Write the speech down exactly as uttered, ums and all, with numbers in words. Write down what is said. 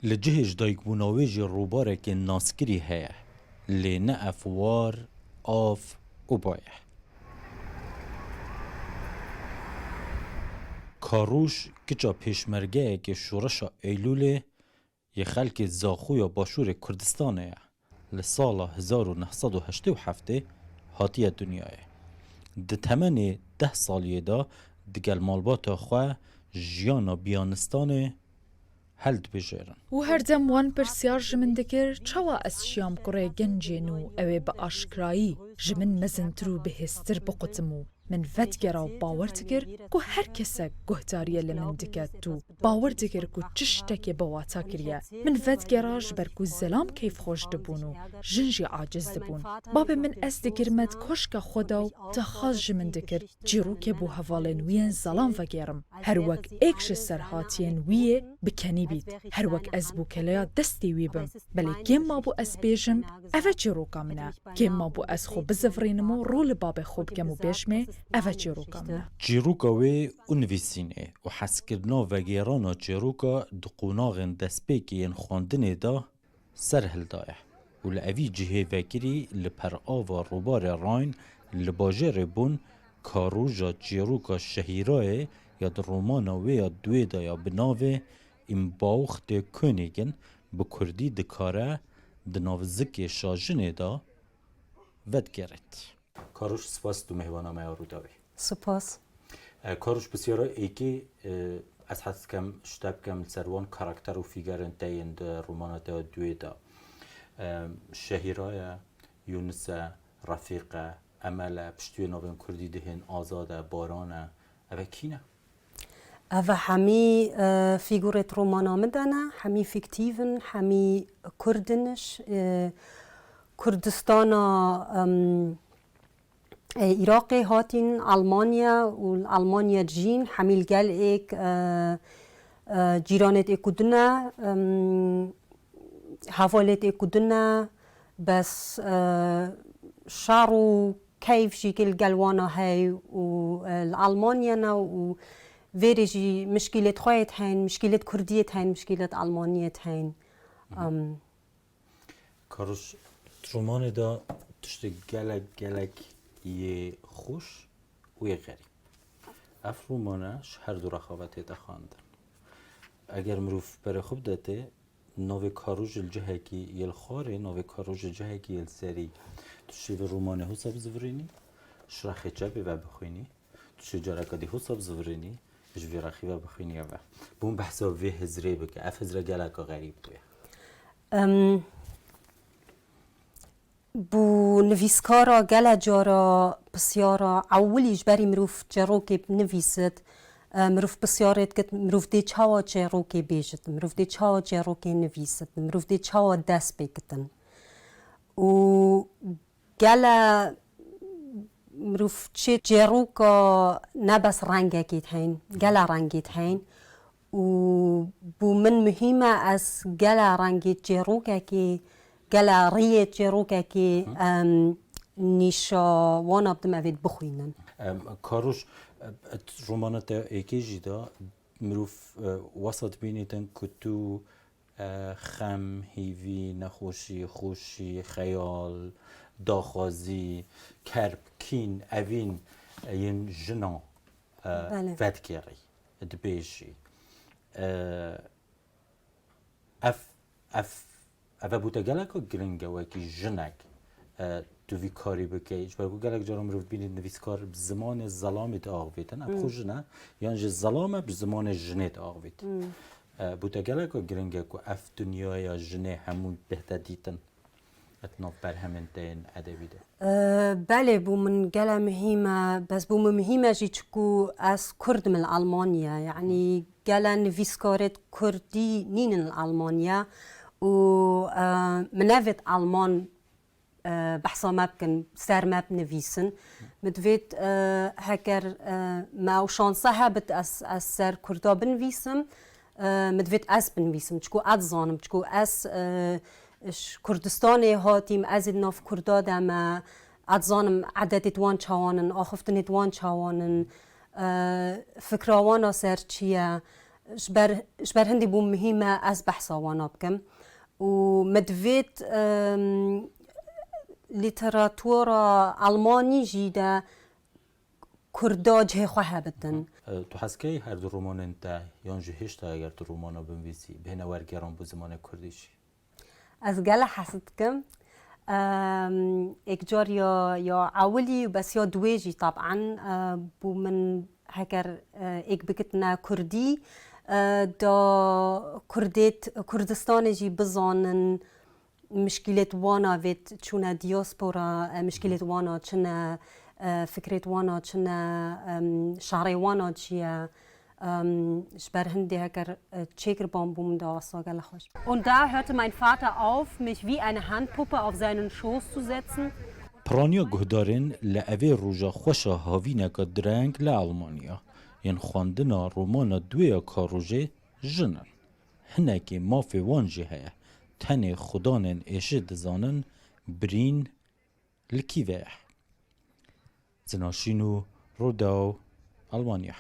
Li cihê ji dayikbûna wê jî rûbarekê naskirî heye, lê ne ev war, av û ba ye. Karûş kiça pêşmergeyekê şoreşa Eylûlê yê xelkê Zaxo ya Başûrê Kurdistanê ye. Li sala hezar û neh sed û heştê û heftê hatiye dinyayê. Di temenê deh saliyê de digel malbata xwe jiyana biyanistanê heldibijêrin. Û herdem wan pirsyar ji min dikir, çawa ez şiyam kurê gencê nû ew ê bi aşkirayî ji min mezintir û bihêztir biqutim û min vedigera û bawer dikir ku her kesek guhdariyê li min diket û bawer dikir ku çi ştekê bi wata kiriye. Min vedigera ji ber ku zelam keyfxweş dibûn û jin jî aciz dibûn. Babê min ez digirime di koşka xwe de û daxwaz ji min dikir, çîrokê bo hevalên wî yên zelam vegêrim. Her wek êk ji serhatiyên wî yê bi kenî bît. Her wek ez bo keleya destê wî bim. Belê kêm mabû ez bêjim, ev e çîroka min e. Kêm mabû ez xwe bizivirînim û rû li babê xwe bikem û bêjmê, ev e çîroka min e. Çîroka wê û nivîsînê û hezkirina vegêrana çîroka di qonaxên destpêkê yên xwendinê de ser hildaye û li evî cihê vekirî li perava rûbarê Rhine li bajêrê Bonn, Karûja çîroka Şehîrayê ya di romana wê ya duê de ya bi navê Im Bauch der Königin, bi kurdî dikare di nav zikê şajinê de vedigeret. Karûş, spas tu mêhvana me ya Rûdawê. Spas. E, Karûş, pisyara êkê, e, ez hez dikem ji te bikim li ser wan karakter û fîgerên te yên di romana te ya duê de. E, Şehîra ye, Yûnis e, Refîq e, Emel e, piştî wê navên kurdî dihên Azad e, Baran e. Ev e kî ne? Ev e hemî, e, fîgurêt romana min de ne, hemî fîktîv in, hemî kurd in, e, Kurdistana, em, e, Iraqê hatîn Almanya û li Almanya dijîn, hemî li gel êk, e, e, cîranêt êk û din e, em, hevalêt êk û din e, bes, e, şer û keyf jî li gel wana hey û, e, li Almanya ne û vêrê jî mişkîlêt xwe yêt heyn, mişkîlêt kurdiyêt heyn, mişkîlêt almaniyêt heyn. Mhm. Em, Karûş, di romanê de tiştê gelek, gelek yê xweş û yê xerîb. Ev romane ji her du rexabetê de xwendin. Eger mirov berê xwe bide tê, navê Karûj li cihekî yê li xwarê, navê Karûj li cihekî yê li serî. Tu şêvê romanê hosa bizivirînî, ji rexê çepê ve bixwînî. Tu şê careke dî hosa bizivirînî, ji vê rexî ve bixwînî ev e. Bûn behsa vê hizrê bike. Ev hizre geleka xerîb bûye. Em, bo nivîskara gele cara pisyara ewilî ji berî mirov çêrokê binivîsit, e, mirov pisyarê dikit, mirov dê çawa çêrokê bêjit, mirov dê çawa çêrokê nivîsit, mirov dê çawa dest pê kitin. Û gele mirov çê çêroka ne bes rengekê diheyn, gele rengê diheyn. Û bo min muhîm e ez gele rengê çêrokekê, gele riyê çêrokekê, Hı. em, nîşa wana bidim evê bixwînin. Em, Karûş, e, romana te êkê jî de mirov, e, wesa dibînîtin ku tu e, xem, hîvî, nexweşî, xweşî, xeyal, daxwazî, kerb, kîn, evîn, e, yên jina, e, Belê. Vedgêrî, dibêjî. E, ev, ev, ev e bo te geleka giring e wekî jinek, e, tu vî karî bikey. Ji ber ku gelek caran mirov dibînî nivîskar bi zimanê zelamê diaxivîtin. Ev Hmm. xwe jin e, yan jî zelam e bi zimanê jinê diaxivît. Hmm. E, bo te geleka giring e ku ev dinyaya jinê hemû bihte dîtin di nav berhemên te yên edebî de? E, belê, bo min gele muhîm e, bes bo min muhîm e jî çiku ez Kurd im li Almanya, yanî gele nivîskarêt Kurdî nînin li Almanya û, e, min nevêt Alman e, behsa me bikin, ser me binivîsin. Min divêt, e, heker, e, me ew şanse hebit, ez, ez ser Kurda binivîsim, e, min divêt ez binivîsim. Çiku ez dizanim, çiku ez, e, ji Kurdistanê hatîm, ez ê di nav Kurda de me, ez dizanim edetêt wan çawan in, axiftinêt wan çawan in, e, fikra wan a ser çi ye, Ji ber, ji ber hindî bû muhîm e ez behsa wana bikim û me divêt, em, lîteratura Almanî jî de Kurda cihê xwe hebitin. E, tu hez key her du romanên te yan jî hêşta eger tu romana binivîsî bihêne wergêran bo zimanê kurdî jî? Ez gelek hez dikim. Em, êk car ya, ya ewilî û bes ya duwê jî taban, e, bo min heker, e, êk bikitine kurdî, e, da kurdêt, Kurdistanê jî bizanin, mişkîlêt wana vêt çûne diaspora, e, mişkîlêt wana çi ne, e, fikrêt wana çi ne, em, şarê wana çi ye, em, ji ber hindê heker, e, çêkirban bûm da wesa gelek xweş. Und da hörte mein Vater auf, mich wie eine Handpuppe auf seinen Schoß zu setzen. Piraniya guhdarên li evê roja xweş a havîneke direng li Almanya yên xwendina romana Duêya Karojê jin in. Hinekî mafê wan jî heye. Tenê xudanên êşê dizanin birîn li kî ve ye. Zinaşîn û Rûdaw, Almanya.